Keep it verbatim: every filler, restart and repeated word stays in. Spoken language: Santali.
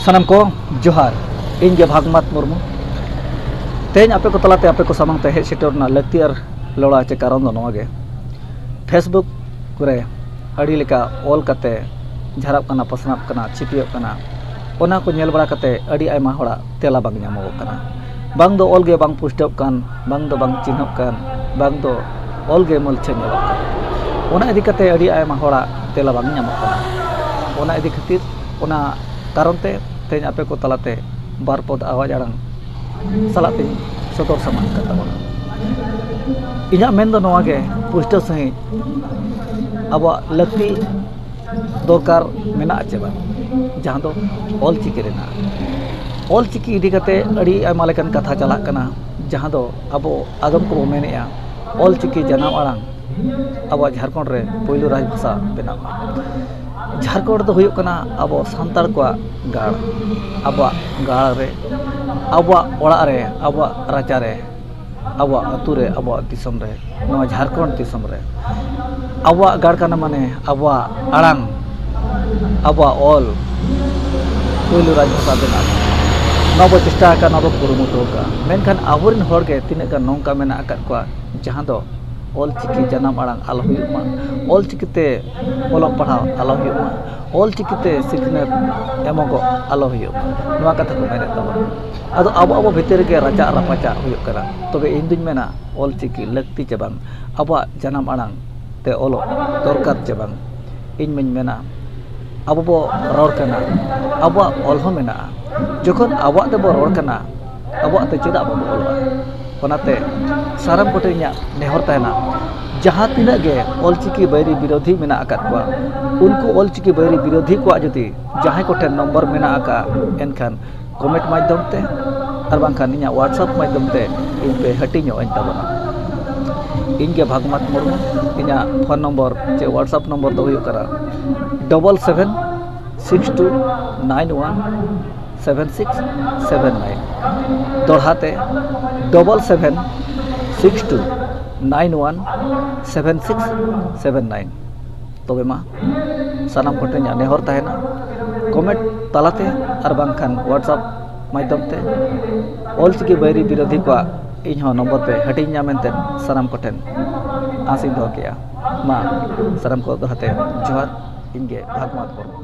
ᱥᱟᱱᱟᱢ ᱠᱚ ᱡᱚᱦᱟᱨ᱾ ᱤᱧ ᱜᱮ ᱵᱷᱟᱜᱽᱢᱟᱛ ᱢᱩᱨᱢᱩ᱾ ᱛᱮᱦᱮᱧ ᱟᱯᱮ ᱠᱚ ᱛᱟᱞᱟᱛᱮ ᱟᱯᱮ ᱠᱚ ᱥᱟᱢᱟᱝ ᱛᱮ ᱦᱮᱡ ᱥᱮᱴᱮᱨ ᱨᱮᱱᱟᱜ ᱞᱟᱹᱠᱛᱤ ᱟᱨ ᱞᱚᱲᱟ ᱪᱮ ᱠᱟᱨᱚᱱ ᱫᱚ ᱱᱚᱣᱟ ᱜᱮ, Facebook ᱨᱮ ᱟᱹᱰᱤ ᱞᱮᱠᱟ ᱚᱞ ᱠᱟᱛᱮ ᱡᱷᱟᱨᱟᱜ ᱠᱟᱱᱟ, ᱯᱟᱥᱱᱟᱜ ᱠᱟᱱᱟ, ᱪᱷᱤᱯᱤᱭᱚᱜ ᱠᱟᱱᱟ᱾ ᱚᱱᱟ ᱠᱚ ᱧᱮᱞ ᱵᱟᱲᱟ ᱠᱟᱛᱮ ᱟᱹᱰᱤ ᱟᱭᱢᱟ ᱦᱚᱲᱟᱜ ᱛᱮᱞᱟ ᱵᱟᱝ ᱧᱟᱢᱚᱜᱚᱜ ᱠᱟᱱᱟ᱾ ᱵᱟᱝ ᱫᱚ ᱚᱞ ᱜᱮ ᱵᱟᱝ ᱯᱩᱥᱴᱟᱹᱜ ᱠᱟᱱ, ᱵᱟᱝ ᱫᱚ ᱵᱟᱝ ᱪᱤᱱᱦᱟᱹᱜ ᱠᱟᱱ, ᱵᱟᱝ ᱫᱚ ᱚᱞ ᱜᱮ ᱢᱟᱹᱞᱪᱷᱟᱹ ᱧᱮᱞᱚᱜ ᱠᱟᱱᱟ᱾ ᱚᱱᱟ ᱤᱫᱤ ᱠᱟᱛᱮ ᱟᱹᱰᱤ ᱟᱭᱢᱟ ᱦᱚᱲᱟᱜ ᱛᱮᱞᱟ ᱵᱟᱝ ᱧᱟᱢᱚᱜ ᱠᱟᱱᱟ᱾ ᱚᱱᱟ ᱤᱫᱤ ᱠᱷᱟᱹᱛᱤᱨ, ᱚᱱᱟ ᱠᱟᱨᱚᱱ ᱛᱮ ᱛᱮᱦᱮᱧ ᱟᱯᱮ ᱠᱚ ᱛᱟᱞᱟᱛᱮ ᱵᱟᱨ ᱯᱚᱫ ᱟᱣᱟᱡ ᱟᱲᱟᱝ ᱥᱟᱞᱟᱜ ᱛᱮᱧ ᱥᱚᱫᱚᱨ ᱥᱟᱢᱟᱝ ᱠᱟᱱ ᱛᱟᱵᱚᱱᱟ᱾ ᱤᱧᱟᱹᱜ ᱢᱮᱱ ᱫᱚ ᱱᱚᱣᱟ ᱜᱮ, ᱯᱩᱥᱴᱟᱹᱣ ᱥᱟᱺᱦᱤᱡ ᱟᱵᱚᱣᱟᱜ ᱞᱟᱹᱠᱛᱤ ᱫᱚᱨᱠᱟᱨ ᱢᱮᱱᱟᱜᱼᱟ ᱪᱮ ᱵᱟᱝ, ᱡᱟᱦᱟᱸ ᱫᱚ ᱚᱞ ᱪᱤᱠᱤ ᱨᱮᱱᱟᱜ᱾ ᱚᱞ ᱪᱤᱠᱤ ᱤᱫᱤ ᱠᱟᱛᱮ ᱟᱹᱰᱤ ᱟᱭᱢᱟ ᱞᱮᱠᱟᱱ ᱠᱟᱛᱷᱟ ᱪᱟᱞᱟᱜ ᱠᱟᱱᱟ, ᱡᱟᱦᱟᱸ ᱫᱚ ᱟᱵᱚ ᱟᱫᱚᱢ ᱠᱚᱵᱚ ᱢᱮᱱᱮᱫᱼᱟ, ᱚᱞ ᱪᱤᱠᱤ ᱡᱟᱱᱟᱢ ᱟᱲᱟᱝ ᱟᱵᱚᱣᱟᱜ ᱡᱷᱟᱲᱠᱷᱚᱸᱰ ᱨᱮ ᱯᱳᱭᱞᱳ ᱨᱟᱡᱽ ᱵᱷᱟᱥᱟ ᱵᱮᱱᱟᱜ ᱢᱟ᱾ ᱡᱷᱟᱲᱠᱷᱚᱸᱰ ᱫᱚ ᱦᱩᱭᱩᱜ ᱠᱟᱱᱟ ᱟᱵᱚ ᱥᱟᱱᱛᱟᱲ ᱠᱚᱣᱟᱜ ᱜᱟᱲ᱾ ᱟᱵᱚᱣᱟᱜ ᱜᱟᱲ ᱨᱮ, ᱟᱵᱚᱣᱟᱜ ᱚᱲᱟᱜ ᱨᱮ, ᱟᱵᱚᱣᱟᱜ ᱨᱟᱪᱟ ᱨᱮ, ᱟᱵᱚᱣᱟᱜ ᱟᱹᱛᱩ ᱨᱮ, ᱟᱵᱚᱣᱟᱜ ᱫᱤᱥᱚᱢ ᱨᱮ, ᱱᱚᱣᱟ ᱡᱷᱟᱲᱠᱷᱚᱸᱰ ᱫᱤᱥᱚᱢ ᱨᱮ ᱟᱵᱚᱣᱟᱜ ᱜᱟᱲ ᱠᱟᱱᱟ, ᱢᱟᱱᱮ ᱟᱵᱚᱣᱟᱜ ᱟᱲᱟᱝ, ᱟᱵᱚᱣᱟᱜ ᱚᱞ ᱯᱳᱭᱞᱳ ᱨᱟᱡᱽ ᱵᱷᱟᱥᱟ ᱵᱮᱱᱟᱣ᱾ ᱱᱚᱣᱟ ᱵᱚ ᱪᱮᱥᱴᱟ ᱟᱠᱟᱫ, ᱱᱚᱣᱟ ᱵᱚ ᱠᱩᱨᱩᱢᱩᱴᱩ ᱟᱠᱟᱫ, ᱢᱮᱱᱠᱷᱟᱱ ᱟᱵᱚᱨᱮᱱ ᱦᱚᱲ ᱜᱮ ᱛᱤᱱᱟᱹᱜ ᱜᱟᱱ ᱱᱚᱝᱠᱟ ᱢᱮᱱᱟᱜ ᱟᱠᱟᱫ ᱠᱚᱣᱟ, ᱡᱟᱦᱟᱸ ᱫᱚ ᱚᱞ ᱪᱤᱠᱤ ᱡᱟᱱᱟᱢ ᱟᱲᱟᱝ ᱟᱞᱚ ᱦᱩᱭᱩᱜ ᱢᱟ, ᱚᱞ ᱪᱤᱠᱤᱛᱮ ᱚᱞᱚᱜ ᱯᱟᱲᱦᱟᱣ ᱟᱞᱚ ᱦᱩᱭᱩᱜ ᱢᱟ, ᱚᱞ ᱪᱤᱠᱤᱛᱮ ᱥᱤᱠᱷᱱᱟᱹᱛ ᱮᱢᱚᱜᱚᱜ ᱟᱞᱚ ᱦᱩᱭᱩᱜ ᱢᱟ, ᱱᱚᱣᱟ ᱠᱟᱛᱷᱟ ᱠᱚ ᱢᱮᱱᱮᱫ ᱛᱟᱵᱚᱱᱟ᱾ ᱟᱫᱚ ᱟᱵᱚ ᱟᱵᱚ ᱵᱷᱤᱛᱤᱨ ᱨᱮᱜᱮ ᱨᱟᱪᱟᱜ ᱨᱟᱯᱟᱪᱟᱜ ᱦᱩᱭᱩᱜ ᱠᱟᱱᱟ᱾ ᱛᱚᱵᱮ ᱤᱧ ᱫᱩᱧ ᱢᱮᱱᱟ, ᱚᱞ ᱪᱤᱠᱤ ᱞᱟᱹᱠᱛᱤ ᱪᱮ ᱵᱟᱝ, ᱟᱵᱚᱣᱟᱜ ᱡᱟᱱᱟᱢ ᱟᱲᱟᱝ ᱛᱮ ᱚᱞᱚᱜ ᱫᱚᱨᱠᱟᱨ ᱪᱮ ᱵᱟᱝ? ᱤᱧ ᱢᱟᱧ ᱢᱮᱱᱟ, ᱟᱵᱚ ᱵᱚ ᱨᱚᱲ ᱠᱟᱱᱟ, ᱟᱵᱚᱣᱟᱜ ᱚᱞ ᱦᱚᱸ ᱢᱮᱱᱟᱜᱼᱟ᱾ ᱡᱚᱠᱷᱚᱱ ᱟᱵᱚᱣᱟᱜ ᱛᱮᱵᱚ ᱨᱚᱲ ᱠᱟᱱᱟ, ᱟᱵᱚᱣᱟᱜ ᱛᱮ ᱪᱮᱫᱟᱜ ᱵᱟᱵᱚ ᱚᱞᱚᱜᱼᱟ? ᱚᱱᱟᱛᱮ ᱥᱟᱱᱟᱢ ᱠᱚᱴᱷᱮᱱ ᱤᱧᱟᱹᱜ ᱱᱮᱦᱚᱨ ᱛᱟᱦᱮᱱᱟ, ᱡᱟᱦᱟᱸ ᱛᱤᱱᱟᱹᱜ ᱜᱮ ᱚᱞᱪᱤᱠᱤ ᱵᱟᱹᱭᱨᱤ ᱵᱤᱨᱳᱫᱷᱤ ᱢᱮᱱᱟᱜ ᱟᱠᱟᱫ ᱠᱚᱣᱟ, ᱩᱱᱠᱩ ᱚᱞᱪᱤᱠᱤ ᱵᱟᱹᱭᱨᱤ ᱵᱤᱨᱳᱫᱷᱤ ᱠᱚᱣᱟᱜ ᱡᱩᱫᱤ ᱡᱟᱦᱟᱸᱭ ᱠᱚᱴᱷᱮᱱ ᱱᱚᱢᱵᱚᱨ ᱢᱮᱱᱟᱜ ᱟᱠᱟᱫᱼᱟ, ᱮᱱᱠᱷᱟᱱ ᱠᱚᱢᱮᱱᱴ ᱢᱟᱫᱽᱫᱷᱚᱢ ᱛᱮ ᱟᱨ ᱵᱟᱝᱠᱷᱟᱱ ᱤᱧᱟᱹᱜ WhatsApp ᱢᱟᱫᱽᱫᱷᱚᱢ ᱛᱮ ᱤᱧ ᱯᱮ ᱦᱟᱹᱴᱤᱧᱚᱜ ᱟᱹᱧ ᱛᱟᱵᱚᱱᱟ᱾ ᱤᱧ ᱜᱮ ᱵᱷᱟᱜᱽᱢᱟᱛ ᱢᱩᱨᱢᱩ᱾ ᱤᱧᱟᱹᱜ ᱯᱷᱳᱱ ᱱᱚᱢᱵᱚᱨ ᱪᱮ WhatsApp ᱱᱚᱢᱵᱚᱨ ᱫᱚ ᱦᱩᱭᱩᱜ ᱠᱟᱱᱟ double seven six two nine one seven six seven nine᱾ ᱫᱚᱦᱲᱟ ᱛᱮ, double seven six two nine one seven six seven nine᱾ ᱛᱚᱵᱮ ᱢᱟ, ᱥᱟᱱᱟᱢ ᱠᱚᱴᱷᱮᱱ ᱤᱧᱟᱹᱜ ᱱᱮᱦᱚᱨ ᱛᱟᱦᱮᱱᱟ, ᱠᱚᱢᱮᱱᱴ ᱛᱟᱞᱟᱛᱮ ᱟᱨ ᱵᱟᱝᱠᱷᱟᱱ WhatsApp ᱢᱟᱫᱽᱫᱷᱚᱢ ᱛᱮ ᱚᱞᱪᱤᱠᱤ ᱵᱟᱹᱭᱨᱤ ᱵᱤᱨᱳᱫᱷᱤ ᱠᱚᱣᱟᱜ ᱤᱧ ᱦᱚᱸ ᱱᱚᱢᱵᱚᱨ ᱯᱮ ᱦᱟᱹᱴᱤᱧ ᱧᱟᱢ ᱮᱱᱛᱮ ᱥᱟᱱᱟᱢ ᱠᱚᱴᱷᱮᱱ ᱟᱸᱥ ᱤᱧ ᱫᱚᱦᱚ ᱠᱮᱜᱼᱟ᱾ ᱢᱟ ᱥᱟᱱᱟᱢ ᱠᱚ ᱫᱚᱦᱲᱟ ᱛᱮ ᱡᱚᱦᱟᱨ, ᱤᱧ ᱜᱮ ᱵᱷᱟᱜᱽᱢᱟᱛ ᱢᱩᱨᱢᱩ᱾